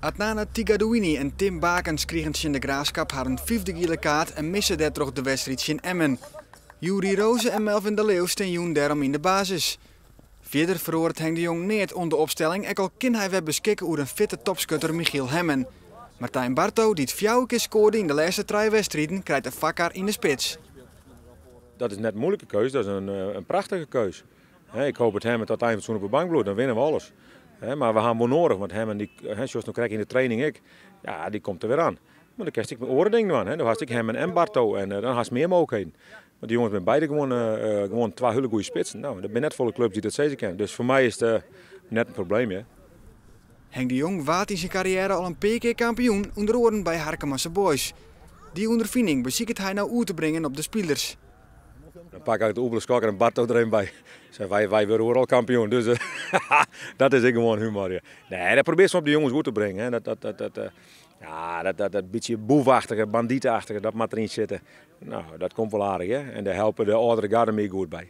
Adnane Tighadouini en Tim Bakens krigen tsjin De Graafschap harren fyfde giele kaart en misse dêrtroch de wedstriid tsjin Emmen. Yuri Rose en Melvin de Leeuw stean jûn dêrom yn de basis. Fierder feroaret Henk de Jong neat oan de opstelling, ek al kin hy wer beskikke oer in fitte topskutter Michiel Hemmen. Martijn Barto, dy't fjouwer kear skoarde yn de lêste trije wedstriden, krijt de foarkar yn de spits. Dat is net in moeilike keus, dat is in prachtige keus. Ik hoop dat Hemmen tot ein fan it seizoen op de bank bliuwt, dan winne we alles. Mar we ha him wol noadich, want Hemmen, dy, sjochst no krekt yn de training ek, ja, dy komt der wer oan. Mar dan kinst ek oare dingen dwaan. Dan hast ek Hemmen en Barto en dan hast mear mooglikheden. Want dy jonges binne beide gewoan twa hiele goede spitsen. No, der binne net folle klups dy't dat sizze kinne. Dus foar my is it net in probleem. Hear. Henk de Jong waard yn syn karriêre al in pear kear kampioen, ûnder oaren by Harkemase Boys. Dy ûnderfining besiket hy no oer te bringen op de spilers. Dan pak ik de Oebele Skokker en Barto der even by. Sei, wy wurde oeral kampioen. Dus dat is ek gewoan humor. Ja. Nee, dat probearje se op de jonges oer te bringen. Hè. Dat, ja, dat bytsje boefachtige, banditachtige, dat moat deryn sitte. No, dat komt wol aardich. Hè. En dêr helpe de âldere garde my goed by.